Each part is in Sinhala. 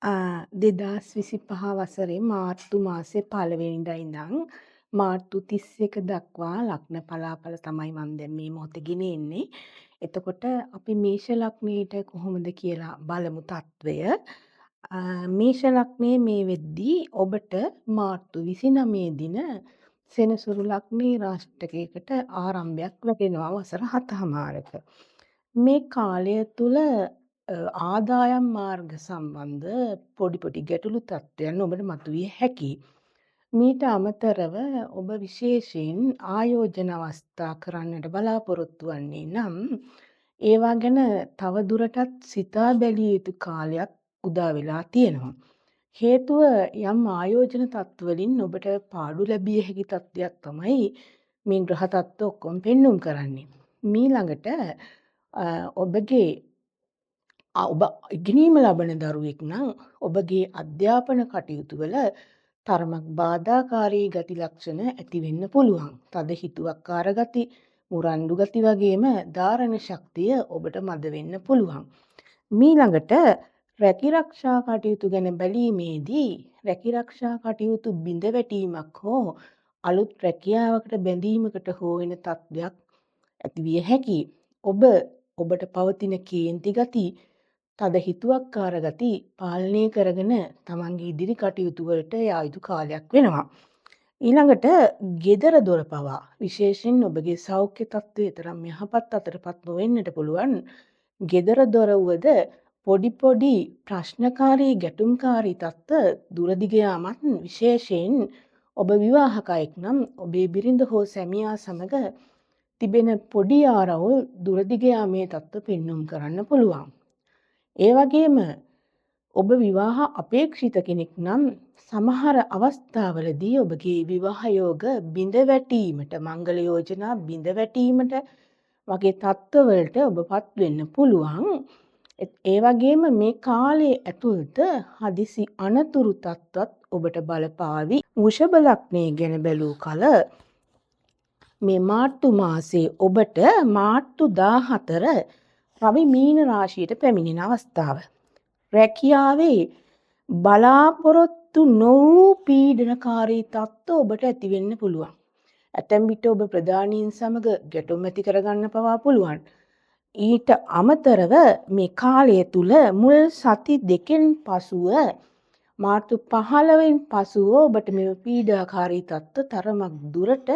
2025 වසරේ මාර්තු මාසේ පළවෙනිදා ඉඳන් මාර්තු 31 දක්වා ලග්න පලාඵල තමයි මම දැන් මේ මොහොතේ ගෙන එන්නේ. එතකොට අපි මේෂ ලග්නයට කොහොමද කියලා බලමු තත්වය. මේෂ ලග්නයේ මේ වෙද්දී ඔබට මාර්තු 29 දින සෙනසුරු ලග්නයේ රාෂ්ටකයකට ආරම්භයක් ලැබෙනවා වසර 7.5ක. මේ කාලය තුල ආදායම් මාර්ග සම්බන්ධ පොඩි පොඩි ගැටලු තත්ත්වයන් ඔබට මතුවිය හැකියි. මීට අමතරව ඔබ විශේෂයෙන් ආයෝජන අවස්ථා කරන්නට බලාපොරොත්තු වන්නේ නම් ඒවා ගැන තව දුරටත් සිතා බැලිය යුතු කාලයක් උදා වෙලා තියෙනවා. හේතුව යම් ආයෝජන තත්ත්වවලින් ඔබට පාඩු ලැබිය හැකි තත්ත්වයක් තමයි මේ ග්‍රහ තත්ත්ව ඔක්කොම පෙන්නුම් කරන්නේ. මීළඟට ඔබගේ ඔබ ඉගෙනීම ලබන දරුවෙක් නම් ඔබගේ අධ්‍යාපන කටයුතු වල තරමක් බාධාකාරී ගති ලක්ෂණ ඇති වෙන්න පුළුවන්. තද හිතුවක්කාර ගති, මුරණ්ඩු ගති වගේම ධාරණ ශක්තිය ඔබට මද වෙන්න පුළුවන්. මීළඟට රැකිරක්ෂා කටයුතු ගැන බැලීමේදී රැකිරක්ෂා කටයුතු බිඳ වැටීමක් හෝ අලුත් රැකියාවකට බැඳීමකට හෝ වෙන තත්ත්වයක් ඇතිවිය හැකියි. ඔබට පවතින කේන්ති ගති, තද හිතුවක්කාර ගති පාලනය කරගෙන තමන්ගේ ඉදිරි කටයුතු වලට යා යුතු කාලයක් වෙනවා. ඊළඟට ගෙදර දොර පවා විශේෂයෙන් ඔබගේ සෞඛ්‍ය තත්ත්වය තරම් යහපත් අතරපත් නොවෙන්නට පුළුවන්. ගෙදර දොර වුවද පොඩි පොඩි ප්‍රශ්නකාරී ගැටුම්කාරී තත්ත්ව දුරදිග යාමත්, විශේෂයෙන් ඔබ විවාහක අයෙක් නම් ඔබේ බිරිඳ හෝ සැමියා සමග තිබෙන පොඩි ආරවුල් දුරදිග යාමේ තත්ත්ව පෙන්නුම් කරන්න පුළුවන්. ඒ වගේම ඔබ විවාහ අපේක්ෂිත කෙනෙක් නම් සමහර අවස්ථාවලදී ඔබගේ විවාහ යෝග බිඳ වැටීමට, මංගල යෝජනා බිඳ වැටීමට වගේ තත්ත්වවලට ඔබ පත් වෙන්න පුළුවන්. ඒ වගේම මේ කාලයේ ඇතුළත හදිසි අනතුරු තත්ත්වත් ඔබට බලපාවි. වෘෂභ ලග්නය ගැන බැලූ කල මේ මාර්තු මාසයේ ඔබට මාර්තු 14 රවි මීන රාශියට පැමිණෙන අවස්ථාව. රැකියාවේ බලාපොරොත්තු නොවූ පීඩනකාරී තත්ත්ව ඔබට ඇති වෙන්න පුළුවන්. ඇතැම් විට ඔබ ප්‍රධානීන් සමග ගැටුම් ඇති කරගන්න පවා පුළුවන්. ඊට අමතරව මේ කාලය තුල මුල් සති දෙකෙන් පසුව මාර්තු 15න් පසුව ඔබට මෙම පීඩාකාරී තත්ත්ව තරමක් දුරට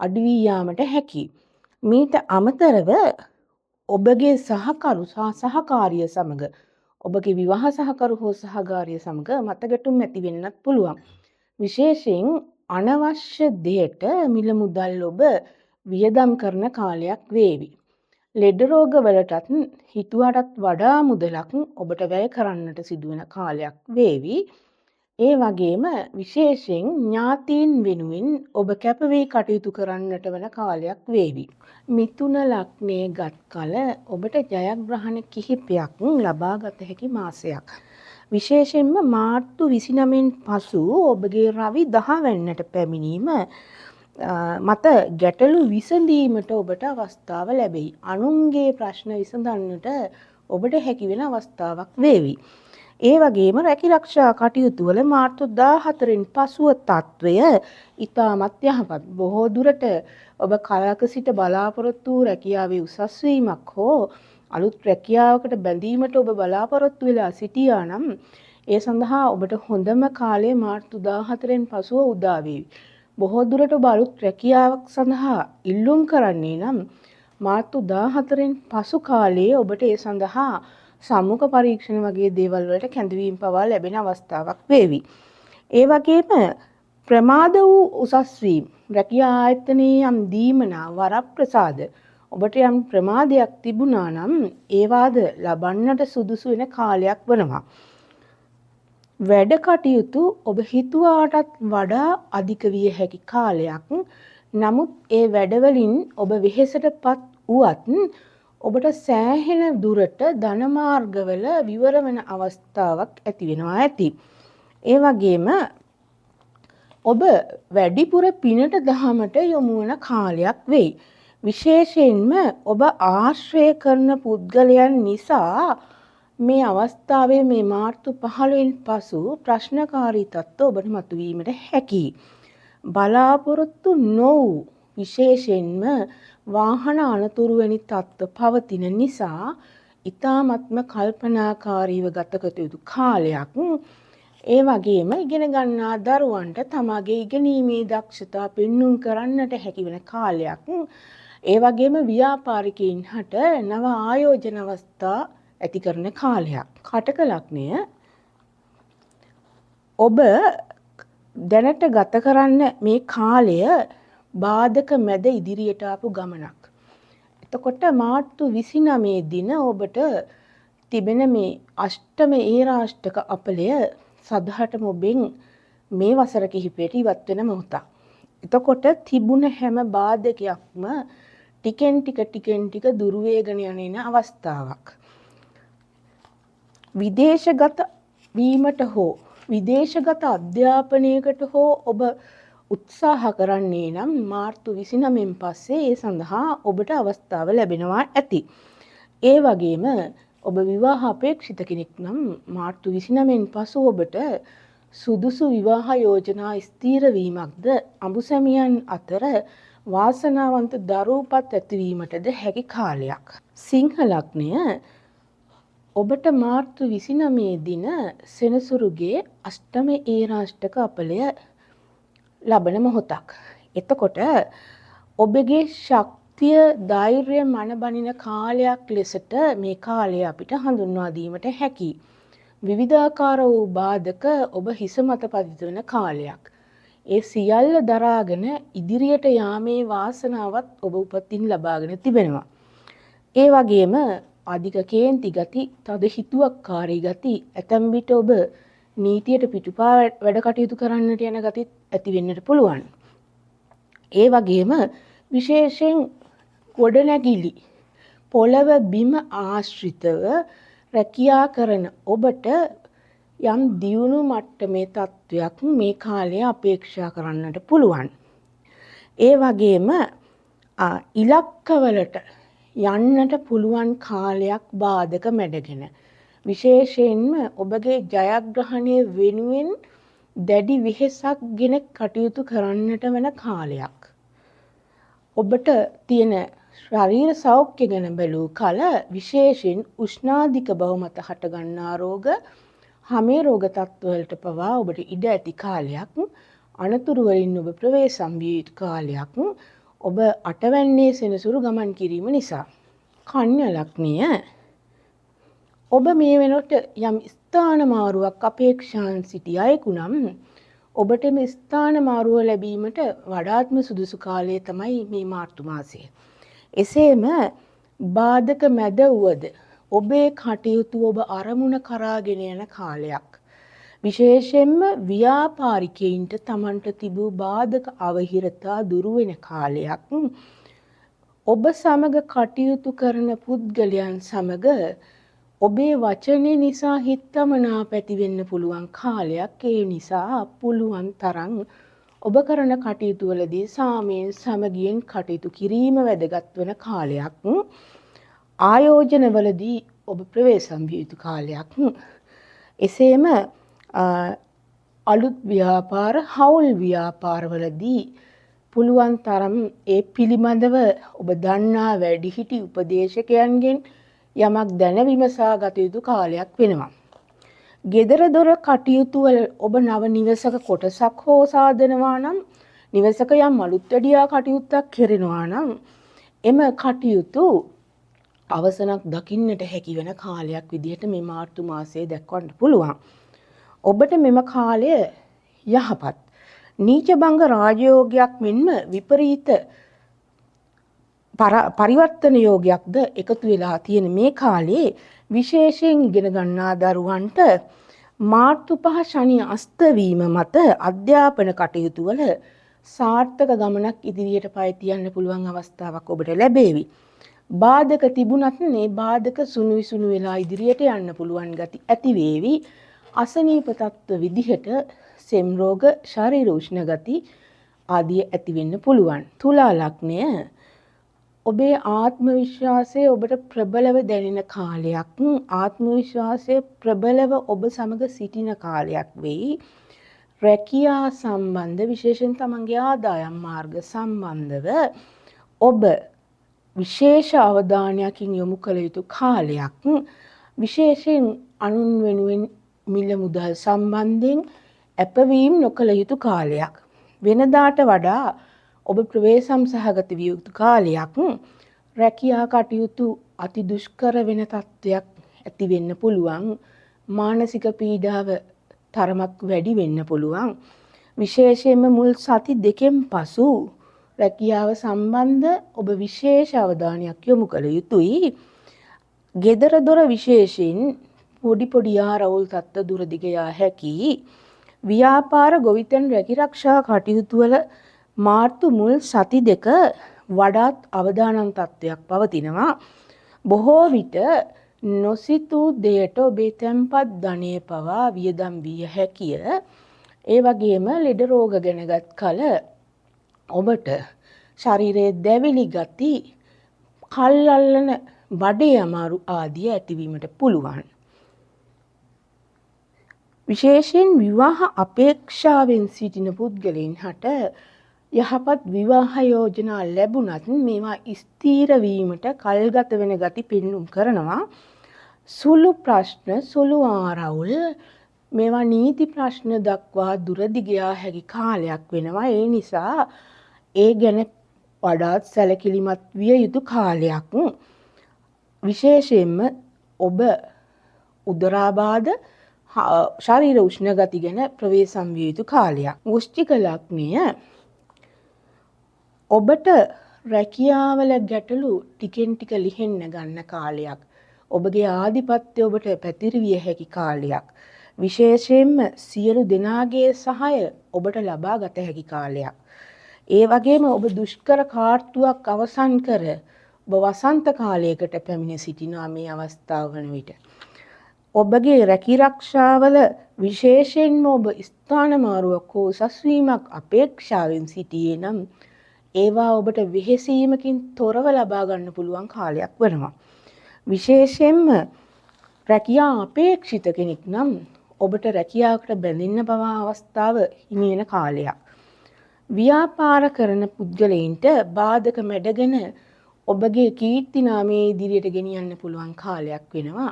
අඩු වී යාමට හැකියි. මීට අමතරව ඔබගේ සහකරු සහ සහකාරිය සමග, ඔබගේ විවාහ සහකරු හෝ සහකාරිය සමග මතගැටුම් ඇති වෙන්නත් පුළුවන්. විශේෂයෙන් අනවශ්‍ය දෙයට මිල මුදල් ඔබ වියදම් කරන කාලයක් වේවි. ලෙඩ රෝග වලටත් හිතුවටත් වඩා මුදලක් ඔබට වැය කරන්නට සිදුවන කාලයක් වේවි. ඒ වගේම විශේෂයෙන් ඥාතීන් වෙනුවෙන් ඔබ කැපවී කටයුතු කරන්නට වන කාලයක් වේවි. මිථුන ලග්නයේ ගත් කල ඔබට ජයග්‍රහණ කිහිපයක් ලබාගත හැකි මාසයක්. විශේෂයෙන්ම මාර්තු 29න් පසු ඔබගේ රවි දහවැන්නට පැමිණීම මත ගැටලු විසඳීමට ඔබට අවස්ථාව ලැබෙයි. අනුන්ගේ ප්‍රශ්න විසඳන්නට ඔබට හැකි වෙන අවස්ථාවක් වේවි. ඒ වගේම රැකිරක්ෂා කටයුතු වල මාර්තු 14න් පසුව තත්ත්වය ඉතාමත් යහපත්. බොහෝ දුරට ඔබ කලක සිට බලාපොරොත්තු වූ රැකියාවේ උසස් වීමක් හෝ අලුත් රැකියාවකට බැඳීමට ඔබ බලාපොරොත්තු වෙලා සිටියා නම් ඒ සඳහා ඔබට හොඳම කාලය මාර්තු 14න් පසුව උදා වේවි. බොහෝ දුරට ඔබ අලුත් රැකියාවක් සඳහා ඉල්ලුම් කරන්නේ නම් මාර්තු 14න් පසු කාලයේ ඔබට ඒ සඳහා සම්මුඛ පරීක්ෂණ වගේ දේවල් වලට කැඳවීම පවා ලැබෙන අවස්ථාවක් වේවි. ඒ වගේම ප්‍රමාද වූ උසස් වීම, රැකියා ආයතනයේ යම් දීමනා, වරප්‍රසාද ඔබට යම් ප්‍රමාදයක් තිබුණා නම් ඒවාද ලබන්නට සුදුසු වෙන කාලයක් වනවා. වැඩ කටයුතු ඔබ හිතුවාටත් වඩා අධික විය හැකි කාලයක්. නමුත් ඒ වැඩවලින් ඔබ වෙහෙසට පත් වුවත් ඔබට සෑහෙන දුරට ධන මාර්ගවල විවර වන අවස්ථාවක් ඇති වෙනවා ඇති. ඒ වගේම ඔබ වැඩිපුර පිනට දහමට යොමු වන කාලයක් වෙයි. විශේෂයෙන්ම ඔබ ආශ්‍රය කරන පුද්ගලයන් නිසා මේ අවස්ථාවේ මේ මාර්තු 15න් පසු ප්‍රශ්නකාරී තත්ත්ව ඔබට මතුවීමට හැකියි. බලාපොරොත්තු නොවූ විශේෂයෙන්ම වාහන අනතුරු වැනි තත්ත්ව පවතින නිසා ඉතාමත්ම කල්පනාකාරීව ගත කළ යුතු කාලයක්. ඒ වගේම ඉගෙන ගන්නා දරුවන්ට තමාගේ ඉගෙනීමේ දක්ෂතා පෙන්නුම් කරන්නට හැකිවන කාලයක්. ඒ වගේම ව්‍යාපාරිකයින් හට නව ආයෝජන අවස්ථා ඇති කරන කාලයක්. කටක ලග්නය ඔබ දැනට ගත කරන්න මේ කාලය බාධක මැද ඉදිරියට ආපු ගමනක්. එතකොට මාර්තු 29 දින ඔබට තිබෙන මේ අෂ්ටම ඒරාෂ්ටක අපලය සදහටම ඔබෙන් මේ වසර කිහිපයට ඉවත් වෙන මොහොතක්. එතකොට තිබුණ හැම බාධකයක්ම ටිකෙන් ටික ටිකෙන් ටික දුරු වේගන යන එන අවස්ථාවක්. විදේශගත වීමට හෝ විදේශගත අධ්‍යාපනයකට හෝ ඔබ උත්සාහ කරන්නේ නම් මාර්තු 29න් පස්සේ ඒ සඳහා ඔබට අවස්ථාව ලැබෙනවා ඇති. ඒ වගේම ඔබ විවාහ අපේක්ෂිත කෙනෙක් නම් මාර්තු 29න් පසු ඔබට සුදුසු විවාහ යෝජනා ස්ථීර වීමක්ද අඹුසැමියන් අතර වාසනාවන්ත දරුවපත් ඇතිවීමටද හැකි කාලයක්. සිංහ ලග්නය ඔබට මාර්තු 29 දින සෙනසුරුගේ අෂ්ටම ඒරාෂ්ටක අපලය ලබන මොහොතක්. එතකොට ඔබගේ ශක්තිය ධෛර්යය මන බනින කාලයක් ලෙසට මේ කාලය අපිට හඳුන්වා දීමට හැකියි. විවිධාකාර වූ බාධක ඔබ හිස මත පතිත වන කාලයක්. ඒ සියල්ල දරාගෙන ඉදිරියට යාමේ වාසනාවත් ඔබ උපතින් ලබාගෙන තිබෙනවා. ඒ වගේම අධික කේන්ති ගති, තද හිතුවක්කාරී ගති, ඇතැම් විට ඔබ නීතියට පිටුපා වැඩ කටයුතු කරන්නට යන ගතිත් ඇති වෙන්නට පුළුවන්. ඒ වගේම විශේෂයෙන් ගොඩනැගිලි පොළව බිම ආශ්‍රිතව රැකියා කරන ඔබට යම් දියුණු මට්ටමේ තත්ත්වයක් මේ කාලය අපේක්ෂා කරන්නට පුළුවන්. ඒ වගේම ඉලක්කවලට යන්නට පුළුවන් කාලයක් බාධක මැඩගෙන විශේෂයෙන්ම ඔබගේ ජයග්‍රහණය වෙනුවෙන් දැඩි වෙහෙසක් ගෙන කටයුතු කරන්නට වන කාලයක්. ඔබට තියෙන ශරීර සෞඛ්‍ය ගැන බැලූ කල විශේෂයෙන් උෂ්ණාධික බව මත හටගන්නා රෝග, හමේ රෝග තත්ත්වවලට පවා ඔබට ඉඩ ඇති කාලයක්. අනතුරු වලින් ඔබ ප්‍රවේශම් විය යුතු කාලයක්. ඔබ අටවැන්නේ සෙනසුරු ගමන් කිරීම නිසා. කන්‍යා ලග්නය ඔබ මේ වෙනකොට යම් ස්ථාන මාරුවක් අපේක්ෂාන් සිටි අයෙකු නම් ඔබට මේ ස්ථාන මාරුව ලැබීමට වඩාත්ම සුදුසු කාලය තමයි මේ මාර්තු මාසය. එසේම බාධක මැද වුවද ඔබේ කටයුතු ඔබ අරමුණ කරාගෙන යන කාලයක්. විශේෂයෙන්ම ව්‍යාපාරිකයින්ට තමන්ට තිබූ බාධක අවහිරතා දුරු වෙන කාලයක්. ඔබ සමග කටයුතු කරන පුද්ගලයන් සමග ඔබේ වචනේ නිසා හිතමනාප ඇති වෙන්න පුළුවන් කාලයක්. ඒ නිසා පුළුවන් තරම් ඔබ කරන කටයුතු වලදී සාමයෙන් සමගියෙන් කටයුතු කිරීම වැදගත් වන කාලයක්. ආයෝජනවලදී ඔබ ප්‍රවේශම් විය යුතු කාලයක්. එසේම අලුත් ව්‍යාපාර, හවුල් ව්‍යාපාරවලදී පුළුවන් තරම් ඒ පිළිබඳව ඔබ දන්නා වැඩිහිටි උපදේශකයන්ගෙන් යමක් දැන විමසා ගත යුතු කාලයක් වෙනවා. ගෙදර දොර කටයුතු වල ඔබ නව නිවසක කොටසක් හෝ සාදනවා නම්, නිවසක යම් අලුත් වැඩියා කටයුත්තක් කෙරෙනවා නම් එම කටයුතු අවසනක් දකින්නට හැකි වෙන කාලයක් විදිහට මේ මාර්තු මාසයේ දක්වන්න පුළුවන්. ඔබට මෙම කාලය යහපත්. නීච භංග රාජයෝගයක් මෙන්ම විපරීත පරිවර්තන යෝගයක්ද එකතු වෙලා තියෙන මේ කාලයේ විශේෂයෙන් ඉගෙන ගන්නා දරුවන්ට මාර්තු 5 ශනි අස්ත වීම මත අධ්‍යාපන කටයුතු වල සාර්ථක ගමනක් ඉදිරියට පය තියන්න පුළුවන් අවස්ථාවක් ඔබට ලැබේවි. බාධක තිබුණත් මේ බාධක සුණු විසුණු වෙලා ඉදිරියට යන්න පුළුවන් ගති ඇති වේවි. අසනීප තත්ත්ව විදිහට සෙම් රෝග, ශරීර උෂ්ණ ගති ආදිය ඇති වෙන්න පුළුවන්. තුලා ලග්නය ඔබේ ආත්ම විශ්වාසය ඔබට ප්‍රබලව දැනෙන කාලයක්. ආත්ම විශ්වාසය ප්‍රබලව ඔබ සමග සිටින කාලයක් වෙයි. රැකියා සම්බන්ධ විශේෂයෙන් තමන්ගේ ආදායම් මාර්ග සම්බන්ධව ඔබ විශේෂ අවධානයකින් යොමු කළ යුතු කාලයක්. විශේෂයෙන් අනුන් වෙනුවෙන් මිල මුදල් සම්බන්ධයෙන් ඇපවීම් නොකළ යුතු කාලයක්. වෙනදාට වඩා ඔබ ප්‍රවේශම් සහගත විය යුතු කාලයක්. රැකියා කටයුතු අති දුෂ්කර වෙන තත්ත්වයක් ඇති වෙන්න පුළුවන්. මානසික පීඩාව තරමක් වැඩි වෙන්න පුළුවන්. විශේෂයෙන්ම මුල් සති දෙකෙන් පසු රැකියාව සම්බන්ධ ඔබ විශේෂ අවධානයක් යොමු කළ යුතුයි. ගෙදර දොර විශේෂයෙන් පොඩි පොඩි ආරවුල් තත්ත්ව දුර දිග යා හැකි. ව්‍යාපාර ගොවිතැන් රැකිරක්ෂා කටයුතු වල මාර්තු මුල් සති දෙක වඩාත් අවදානම් තත්ත්වයක් පවතිනවා. බොහෝ විට නොසිතූ දෙයට ඔබේ තැන්පත් ධනය පවා වියදම් විය හැකිය. ඒ වගේම ලෙඩ රෝග ගැන ගත් කල ඔබට ශරීරයේ දැවිලි ගති, කල් අල්ලන බඩේ අමාරු ආදිය ඇතිවීමට පුළුවන්. විශේෂයෙන් විවාහ අපේක්ෂාවෙන් සිටින පුද්ගලයන් හට යහපත් විවාහ යෝජනා ලැබුණත් මේවා ස්ථීර වීමට කල්ගත වෙන ගති පෙන්නුම් කරනවා. සුළු ප්‍රශ්න, සුළු ආරවුල් මේවා නීති ප්‍රශ්න දක්වා දුරදිග යා හැකි කාලයක් වෙනවා. ඒ නිසා ඒ ගැන වඩාත් සැලකිලිමත් විය යුතු කාලයක්. විශේෂයෙන්ම ඔබ උදරාබාධ, ශරීර උෂ්ණ ගති ගැන ප්‍රවේශම් විය යුතු කාලයක්. වෘශ්චික ලග්නය ඔබට රැකියාවල ගැටලු ටිකෙන් ටික ලිහෙන්න ගන්න කාලයක්. ඔබගේ ආධිපත්‍ය ඔබට පැතිරවිය හැකි කාලයක්. විශේෂයෙන්ම සියලු දෙනාගේ සහාය ඔබට ලබා ගත හැකි කාලයක්. ඒ වගේම ඔබ දුෂ්කර කාර්තුවක් අවසන් කර ඔබ වසන්ත කාලයකට පැමිණ සිටිනවා මේ අවස්ථාව වන විට. ඔබගේ රැකීරක්ෂාවල විශේෂයෙන්ම ඔබ ස්ථාන මාරුවක් හෝ උසස් වීමක් අපේක්ෂාවෙන් සිටියේ නම් ඒවා ඔබට වෙහෙසීමකින් තොරව ලබා ගන්න පුළුවන් කාලයක් වෙනවා. විශේෂයෙන්ම රැකියා අපේක්ෂිත කෙනෙක් නම් ඔබට රැකියාවකට බැඳෙන්න පවා අවස්ථාව හිමි වෙන කාලයක්. ව්‍යාපාර කරන පුද්ගලයින්ට බාධක මැඩගෙන ඔබගේ කීර්ති නාමය ඉදිරියට ගෙනියන්න පුළුවන් කාලයක් වෙනවා.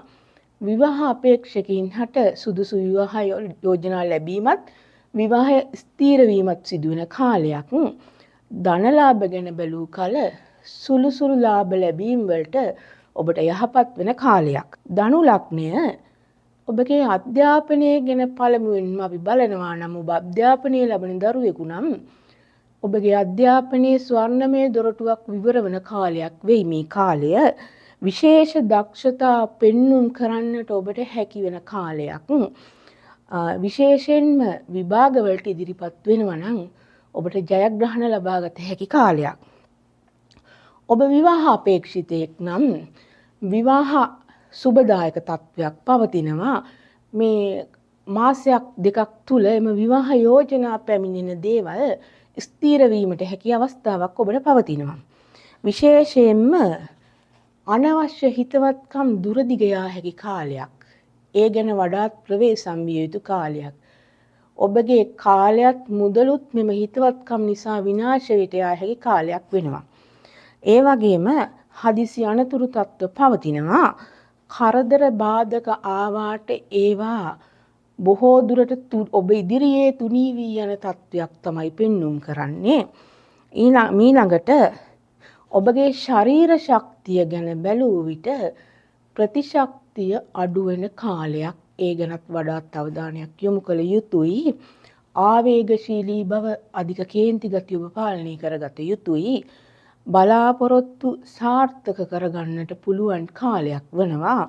විවාහ අපේක්ෂකයින් හට සුදුසු විවාහ යෝජනා ලැබීමත් විවාහය ස්ථීර වීමත් සිදුවෙන කාලයක්. ධනලාභ ගැන බැලූ කල සුළු සුළු ලාභ ලැබීම් වලට ඔබට යහපත් වෙන කාලයක්. ධනු ලග්නය ඔබගේ අධ්‍යාපනය ගැන පළමුවෙන්ම අපි බලනවා නම් ඔබ අධ්‍යාපනය ලබන දරුවෙකු නම් ඔබගේ අධ්‍යාපනයේ ස්වර්ණමය දොරටුවක් විවර වන කාලයක් වෙයි මේ කාලය. විශේෂ දක්ෂතා පෙන්නුම් කරන්නට ඔබට හැකි වෙන කාලයක්. විශේෂයෙන්ම විභාගවලට ඉදිරිපත් වෙනවා නම් ඔබට ජයග්‍රහණ ලබාගත හැකි කාලයක්. ඔබ විවාහ අපේක්ෂිතයෙක් නම් විවාහ සුබදායක තත්ත්වයක් පවතිනවා. මේ මාසයක් දෙකක් තුල එම විවාහ යෝජනා පැමිණෙන දේවල් ස්ථීර වීමට හැකි අවස්ථාවක් ඔබට පවතිනවා. විශේෂයෙන්ම අනවශ්‍ය හිතවත්කම් දුරදිග යා හැකි කාලයක්. ඒ ගැන වඩාත් ප්‍රවේශම් විය යුතු කාලයක්. ඔබගේ කාලයත් මුදලුත් මෙම හිතවත්කම් නිසා විනාශ වෙට යා හැකි කාලයක් වෙනවා. ඒ වගේම හදිසි අනතුරු තත්ත්ව පවතිනවා. කරදර බාධක ආවාට ඒවා බොහෝ දුරට ඔබ ඉදිරියේ තුනී වී යන තත්ත්වයක් තමයි පෙන්නුම් කරන්නේ. මීළඟට ඔබගේ ශරීර ශක්තිය ගැන බැලූ විට ප්‍රතිශක්තිය අඩු වෙන කාලයක්. ඒ ගැනත් වඩාත් අවධානයක් යොමු කළ යුතුයි. ආවේගශීලී බව, අධික කේන්ති ගතිය ඔබ පාලනය කරගත යුතුයි. බලාපොරොත්තු සාර්ථක කරගන්නට පුළුවන් කාලයක් වනවා.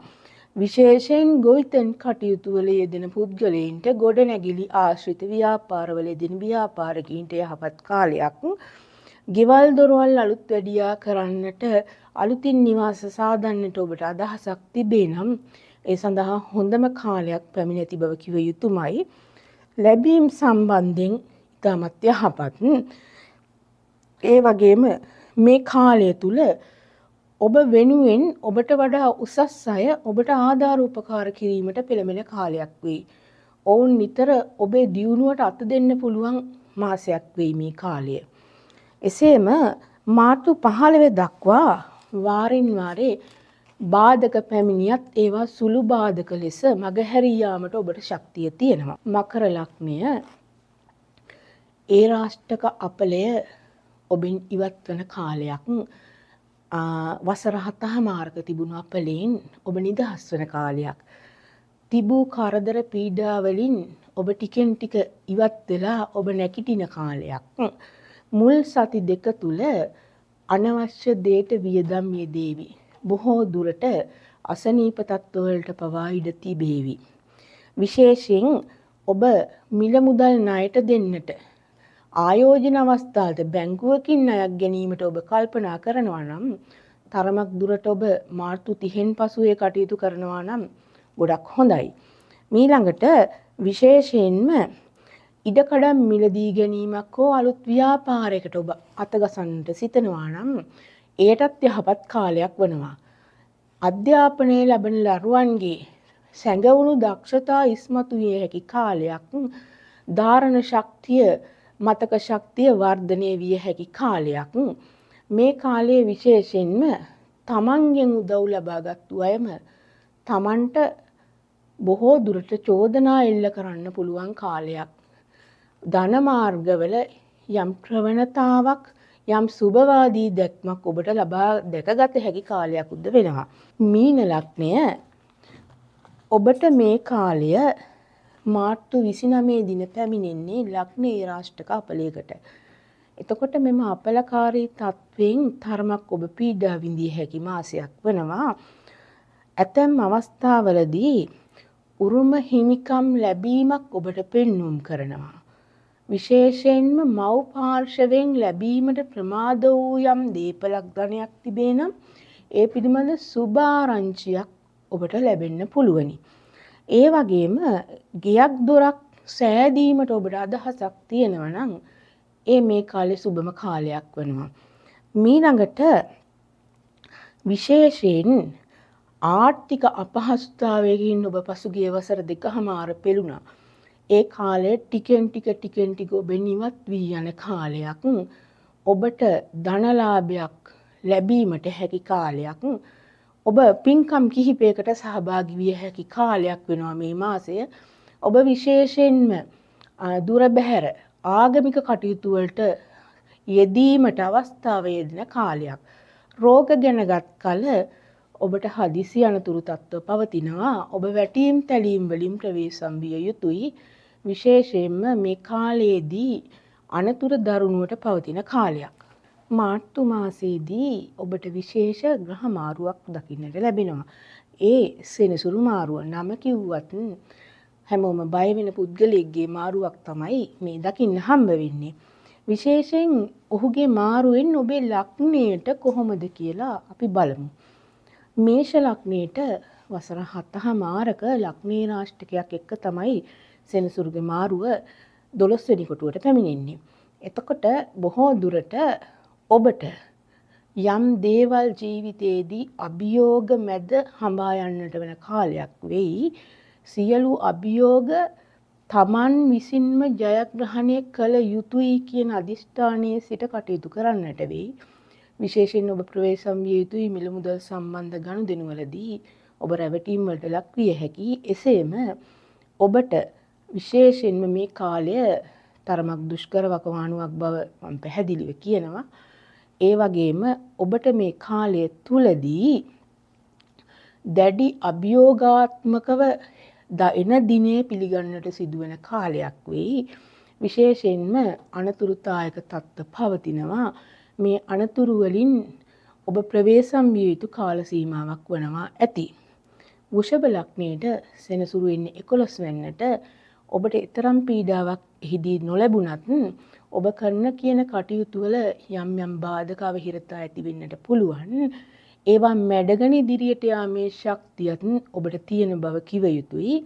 විශේෂයෙන් ගොවිතැන් කටයුතු වල යෙදෙන පුද්ගලයින්ට, ගොඩනැගිලි ආශ්‍රිත ව්‍යාපාරවල යෙදෙන ව්‍යාපාරිකයින්ට යහපත් කාලයක්. ගෙවල් දොරවල් අලුත් වැඩියා කරන්නට, අලුතින් නිවාස සාදන්නට ඔබට අදහසක් තිබේ නම් ඒ සඳහා හොඳම කාලයක් පැමිණ ඇති බව කිව යුතුමයි. ලැබීම් සම්බන්ධයෙන් ඉතාමත් යහපත්. ඒ වගේම මේ කාලය තුල ඔබ වෙනුවෙන් ඔබට වඩා උසස් අය ඔබට ආධාර උපකාර කිරීමට පෙළඹෙන කාලයක් වෙයි. ඔවුන් නිතර ඔබේ දියුණුවට අත දෙන්න පුළුවන් මාසයක් වෙයි මේ කාලය. එසේම මාර්තු 15 දක්වා වාරෙන් වාරේ බාධක පැමිණියත් ඒවා සුළු බාධක ලෙස මගහැරී යාමට ඔබට ශක්තිය තියෙනවා. මකර ලග්නය ඒ රාෂ්ටක අපලය ඔබෙන් ඉවත් වන කාලයක්. වසර 7.5ක තිබුණු අපලයෙන් ඔබ නිදහස් වන කාලයක්. තිබූ කරදර පීඩා වලින් ඔබ ටිකෙන් ටික ඉවත් වෙලා ඔබ නැගිටින කාලයක්. මුල් සති දෙක තුල අනවශ්‍ය දේට වියදම් යෙදේවි. බොහෝ දුරට අසනීප තත්ත්වවලට පවා ඉඩ තිබේවි. විශේෂයෙන් ඔබ මිල මුදල් ණයට දෙන්නට ආයෝජන අවස්ථාවලට බැංකුවකින් ණයක් ගැනීමට ඔබ කල්පනා කරනවා නම් තරමක් දුරට ඔබ මාර්තු 30න් පසු ඒ කටයුතු කරනවා නම් ගොඩක් හොඳයි. මීළඟට විශේෂයෙන්ම ඉඩකඩම් මිලදී ගැනීමක් හෝ අලුත් ව්‍යාපාරයකට ඔබ අතගසන්නට සිතනවා නම් එයටත් යහපත් කාලයක් වනවා. අධ්‍යාපනය ලබන දරුවන්ගේ සැඟවුණු දක්ෂතා ඉස්මතු විය හැකි කාලයක්, ධාරණ ශක්තිය, මතක ශක්තිය වර්ධනය විය හැකි කාලයක්. මේ කාලයේ විශේෂයෙන්ම තමන්ගෙන් උදව් ලබාගත්තු අයම තමන්ට බොහෝ දුරට චෝදනා එල්ල කරන්න පුළුවන් කාලයක්. ධන මාර්ගවල යම් ප්‍රවණතාවක්, යම් සුභවාදී දැක්මක් ඔබට ලබා දැකගත හැකි කාලයක් උද වෙනවා. මීන ලග්නය ඔබට මේ කාලය මාර්තු 29 දින පැමිණෙන්නේ ලග්න ඒ රාෂ්ටක අපලයකට. එතකොට මෙම අපලකාරී තත්ත්වයෙන් තරමක් ඔබ පීඩා විඳිය හැකි මාසයක් වෙනවා. ඇතැම් අවස්ථාවලදී උරුම හිමිකම් ලැබීමක් ඔබට පෙන්නුම් කරනවා. විශේෂයෙන්ම මව් පාර්ශවයෙන් ලැබීමට ප්‍රමාද වූ යම් දීපලක් ධනයක් තිබේ නම් ඒ පිළිබඳ සුභාරංචියක් ඔබට ලැබෙන්න පුළුවනි. ඒ වගේම ගෙයක් දොරක් සෑදීමට ඔබට අදහසක් තියෙනවා නම් ඒ මේ කාලේ සුබම කාලයක් වෙනවා. මීළඟට විශේෂයෙන් ආර්ථික අපහසුතාවයකින් ඔබ පසුගිය වසර 2.5 පෙළුණා. ඒ කාලය ටිකෙන් ටික ටිකෙන් ටික ඔබෙන් ඉවත් වී යන කාලයක්. ඔබට ධනලාභයක් ලැබීමට හැකි කාලයක්. ඔබ පින්කම් කිහිපයකට සහභාගී විය හැකි කාලයක් වෙනවා මේ මාසය. ඔබ විශේෂයෙන්ම දුර බැහැර ආගමික කටයුතු වලට යෙදීමට අවස්ථාව යෙදෙන කාලයක්. රෝග ගැන ගත් කල ඔබට හදිසි අනතුරු තත්ත්ව පවතිනවා. ඔබ වැටීම් තැලීම් වලින් ප්‍රවේශම් විය යුතුයි. විශේෂයෙන්ම මේ කාලයේදී අනතුරු දරුණුවට පවතින කාලයක්. මාර්තු මාසයේදී ඔබට විශේෂ ග්‍රහ මාරුවක් දකින්නට ලැබෙනවා. ඒ සෙනසුරු මාරුව නම කිව්වත් හැමෝම බය වෙන පුද්ගලයෙක්ගේ මාරුවක් තමයි මේ දකින්න හම්බ වෙන්නේ. විශේෂයෙන් ඔහුගේ මාරුවෙන් ඔබේ ලග්නයට කොහොමද කියලා අපි බලමු. මේෂ ලග්නයට වසර 7.5ක ලග්නේ රාෂ්ටකයක් එක්ක තමයි සෙනසුරුගේ මාරුව 12 වෙනි කොටුවට පැමිණෙන්නේ. එතකොට බොහෝ දුරට ඔබට යම් දේවල් ජීවිතයේදී අභියෝග මැද හඹා යන්නට වෙන කාලයක් වෙයි. සියලු අභියෝග තමන් විසින්ම ජයග්‍රහණය කළ යුතුයි කියන අදිෂ්ඨානයේ සිට කටයුතු කරන්නට වෙයි. විශේෂයෙන් ඔබ ප්‍රවේශම් විය යුතුයි මිල මුදල් සම්බන්ධ ගනුදෙනුවලදී ඔබ රැවටීම් වලට ලක් විය හැකි. එසේම ඔබට විශේෂයෙන්ම මේ කාලය තරමක් දුෂ්කර වකවානුවක් බව මම පැහැදිලිව කියනවා. ඒ වගේම ඔබට මේ කාලය තුලදී දැඩි අභියෝගාත්මකව එන දිනය පිළිගන්නට සිදුවන කාලයක් වෙයි. විශේෂයෙන්ම අනතුරුදායක තත්ත්ව පවතිනවා. මේ අනතුරු වලින් ඔබ ප්‍රවේශම් විය යුතු කාල සීමාවක් වනවා ඇති. වෘෂභ ලග්නයට සෙනසුරු එන්නේ 11 වෙනිදට ඔබට තරම් පීඩාවක් එහිදී නොලැබුණත් ඔබ කරන කියන කටයුතු වල යම් යම් බාධක අවහිරතා ඇති වෙන්නට පුළුවන්. ඒවා මැඩගෙන ඉදිරියට යාමේ ශක්තියත් ඔබට තියෙන බව කිව යුතුයි.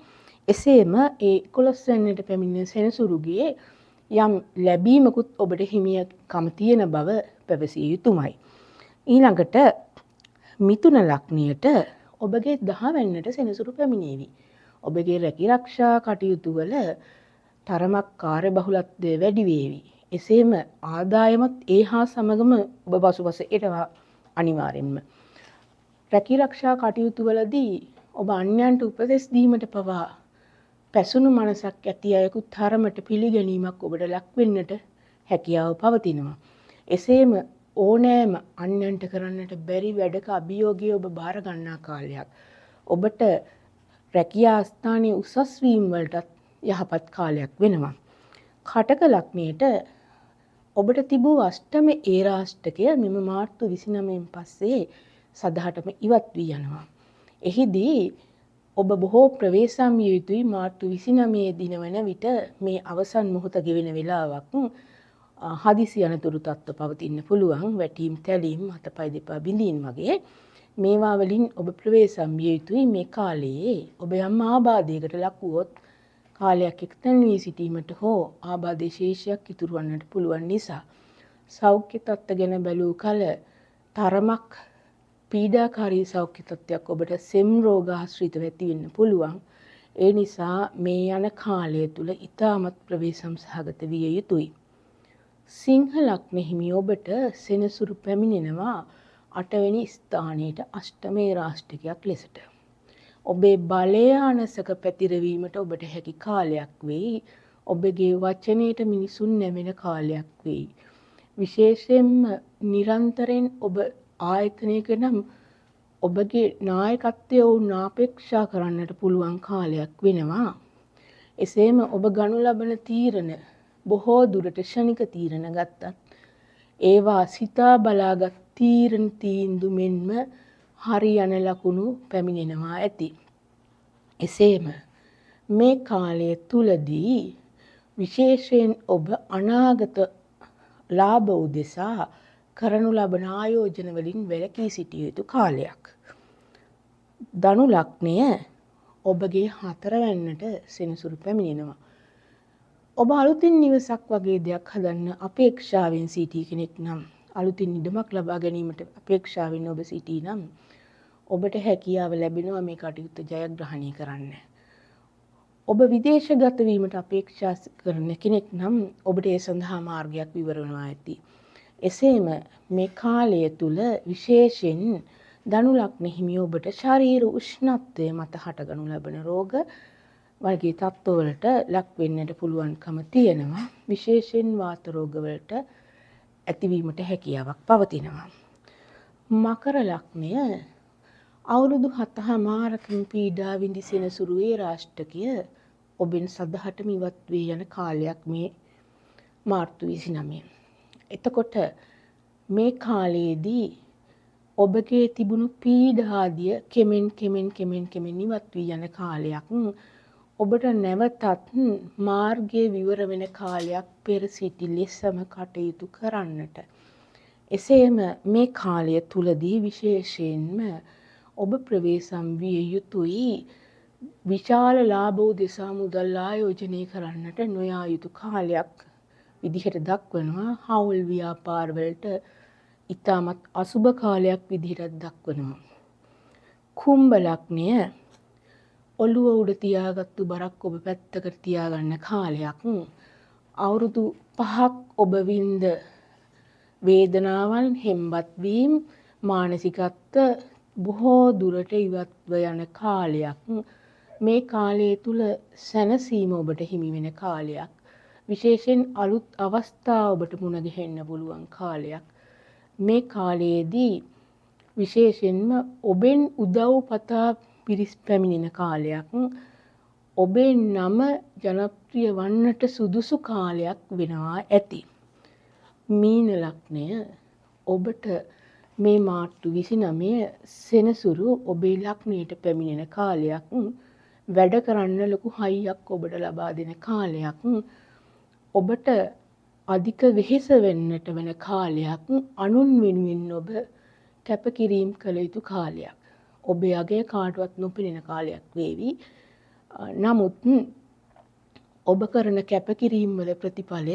එසේම ඒ 11 වෙනිදට පැමිණෙන සෙනසුරුගේ යම් ලැබීමකුත් ඔබට හිමියකම තියෙන බව පැවසිය යුතුමයි. ඊළඟට මිථුන ලග්නයට ඔබගේ 10 වැන්නට සෙනසුරු පැමිණේවි. ඔබගේ රැකී රක්ෂා කටයුතු වල තරමක් කාර්යබහුලත්වය වැඩි වේවි. එසේම ආදායමත් ඒ හා සමගම ඔබ පසුපස එනවා අනිවාර්යෙන්ම. රැකී රක්ෂා කටයුතු වලදී ඔබ අන්‍යයන්ට උපදෙස් දීමට පවා පැසුණු මනසක් ඇති අයෙකු තරමට පිළිගැනීමක් ඔබට ලක් වෙන්නට හැකියාව පවතිනවා. එසේම ඕනෑම අන්‍යයන්ට කරන්නට බැරි වැඩක අභියෝගය ඔබ බාර ගන්නා කාලයක්. ඔබට රැකියා ස්ථානයේ උසස් වීම වලටත් යහපත් කාලයක් වෙනවා. කටක ලග්නයට ඔබට තිබූ අෂ්ටම ඒරාෂ්ටකය මෙම මාර්තු 29 පස්සේ සදහටම ඉවත් වී යනවා. එහිදී ඔබ බොහෝ ප්‍රවේශම් විය යුතුයි. මාර්තු 29 දින වන විට මේ අවසන් මොහොත ගෙවෙන වෙලාවක් හදිසි අනතුරු තත්ත්ව පවතින්න පුළුවන්. වැටීම්, තැලීම්, අතපය දෙපා බිඳීම් වගේ මේවා වලින් ඔබ ප්‍රවේශම් විය යුතුයි. මේ කාලයේ ඔබ යම් ආබාධයකට ලක් වුවොත් කාලයක් එක්තැන් වී සිටීමට හෝ ආබාධයේ ශේෂයක් ඉතුරු වන්නට පුළුවන් නිසා සෞඛ්‍ය තත්ත්ව ගැන බැලූ කල තරමක් පීඩාකාරී සෞඛ්‍ය තත්ත්වයක් ඔබට සෙම් රෝග ආශ්‍රිතව ඇති වෙන්න පුළුවන්. ඒ නිසා මේ යන කාලය තුල ඉතාමත් ප්‍රවේශම් සහගත විය යුතුයි. සිංහ ලග්න හිමි ඔබට සෙනසුරු පැමිණෙනවා අටවෙනි ස්ථානයට අෂ්ටමේ රාෂ්ටකයක් ලෙසට. ඔබේ බලය අනසක පැතිරවීමට ඔබට හැකි කාලයක් වෙයි. ඔබගේ වචනයට මිනිසුන් නැමෙන කාලයක් වෙයි. විශේෂයෙන්ම නිරන්තරයෙන් ඔබ ආයතනයක නම් ඔබගේ නායකත්වය ඔවුන් අපේක්ෂා කරන්නට පුළුවන් කාලයක් වෙනවා. එසේම ඔබ ගනු ලබන තීරණ බොහෝ දුරට ක්ෂණික තීරණ ගත්තත් ඒවා සිතා බලාගත් තීරණ තීන්දු මෙන්ම හරි යන ලකුණු පැමිණෙනවා ඇති. එසේම මේ කාලය තුලදී විශේෂයෙන් ඔබ අනාගත ලාභ උදෙසා කරනු ලබන ආයෝජන වලින් වැළකී සිටිය යුතු කාලයක්. ධනු ලග්නය ඔබගේ හතරවැන්නට සෙනසුරු පැමිණෙනවා. ඔබ අලුතින් නිවසක් වගේ දෙයක් හදන්න අපේක්ෂාවෙන් සිටි කෙනෙක් නම්, අලුතින් ඉඩමක් ලබා ගැනීමට අපේක්ෂාවෙන් ඔබ සිටී නම් ඔබට හැකියාව ලැබෙනවා මේ කටයුත්ත ජයග්‍රහණය කරන්න. ඔබ විදේශගත වීමට අපේක්ෂා කරන කෙනෙක් නම් ඔබට ඒ සඳහා මාර්ගයක් විවර වෙනවා ඇති. එසේම මේ කාලය තුල විශේෂයෙන් ධනු ලග්න හිමි ඔබට ශරීර උෂ්ණත්වය මත හටගනු ලබන රෝග වගේ තත්ත්වවලට ලක් වෙන්නට පුළුවන්කම තියෙනවා. විශේෂයෙන් වාත රෝගවලට ඇතිවීමට හැකියාවක් පවතිනවා. මකර ලග්නය අවුරුදු 7.5කින් පීඩා විඳි සෙනසුරුවේ රාෂ්ටකය ඔබෙන් සදහටම ඉවත් වී යන කාලයක් මේ මාර්තු 29. එතකොට මේ කාලයේදී ඔබගේ තිබුණු පීඩාදිය කෙමෙන් කෙමෙන් කෙමෙන් කෙමෙන් ඉවත් වී යන කාලයක්. ඔබට නැවතත් මාර්ගයේ විවර වෙන කාලයක් පෙර සිටි ලෙසම කටයුතු කරන්නට. එසේම මේ කාලය තුලදී විශේෂයෙන්ම ඔබ ප්‍රවේශම් විය යුතුයි. විශාල ලාභ උදෙසා මුදල් ආයෝජනය කරන්නට නොයා යුතු කාලයක් විදිහට දක්වනවා. හවුල් ව්‍යාපාරවලට ඉතාමත් අසුබ කාලයක් විදිහටත් දක්වනවා. කුම්භ ලග්නය ඔළුව උඩ තියාගත්තු බරක් ඔබ පැත්තකට තියාගන්න කාලයක්. අවුරුදු 5ක් ඔබ වින්ද වේදනාවන්, හෙම්බත් වීම්, මානසිකත්ව බොහෝ දුරට ඉවත්ව යන කාලයක්. මේ කාලය තුල සැනසීම ඔබට හිමි වෙන කාලයක්. විශේෂයෙන් අලුත් අවස්ථා ඔබට මුණ ගැහෙන්න පුළුවන් කාලයක්. මේ කාලයේදී විශේෂයෙන්ම ඔබෙන් උදව් පතා පිරිස් පැමිණෙන කාලයක්. ඔබේ නම ජනප්‍රිය වන්නට සුදුසු කාලයක් වෙනවා ඇති. මීන ලග්නය ඔබට මේ මාර්තු 29 සෙනසුරු ඔබේ ලග්නයට පැමිණෙන කාලයක්. වැඩ කරන්න ලොකු හයියක් ඔබට ලබා දෙන කාලයක්. ඔබට අධික වෙහෙස වෙන්නට වෙන කාලයක්. අනුන් වෙනුවෙන් ඔබ කැපකිරීම කළ යුතු කාලයක්. ඔබේ අගය කාටවත් නොපෙනෙන කාලයක් වේවි. නමුත් ඔබ කරන කැපකිරීම් වල ප්‍රතිඵලය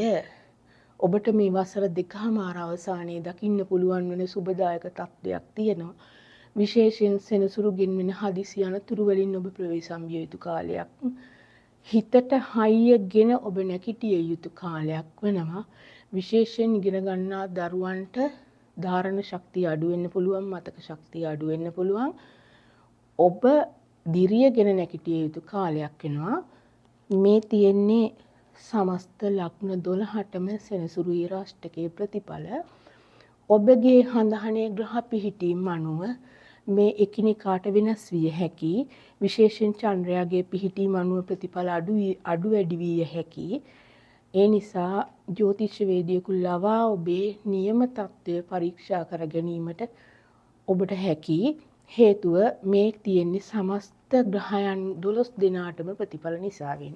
ඔබට මේ වසර දෙකහමාර අවසානයේ දකින්න පුළුවන් වෙන සුබදායක තත්ත්වයක් තියෙනවා. විශේෂයෙන් සෙනසුරු ගෙන්වෙන හදිසි අනතුරු වලින් ඔබ ප්‍රවේශම් විය යුතු කාලයක්. හිතට හයිය ගෙන ඔබ නැගිටිය යුතු කාලයක් වෙනවා. විශේෂයෙන් ඉගෙන ගන්නා දරුවන්ට ධාරණ ශක්තිය අඩු වෙන්න පුළුවන්, මතක ශක්තිය අඩු වෙන්න පුළුවන්. ඔබ දිරියගෙන නැගිටිය යුතු කාලයක් වෙනවා. මේ තියෙන්නේ සමස්ත ලග්න 12ටම සෙනසුරු රාෂ්ටකයේ ප්‍රතිඵල. ඔබගේ හඳහනේ ග්‍රහ පිහිටීම් අනුව මේ එකිනෙකාට වෙනස් විය හැකි. විශේෂයෙන් චන්ද්‍රයාගේ පිහිටීම අනුව ප්‍රතිඵල අඩු අඩු වැඩි විය හැකි. ඒ නිසා ජ්‍යොතිෂ වේදියෙකු ලවා ඔබේ නියම තත්ත්වය පරීක්ෂා කර ගැනීමට ඔබට හැකි. හේතුව මේ තියෙන්නේ සමස්ත ග්‍රහයන් 12 දෙනාටම ප්‍රතිඵල නිසාවෙන්.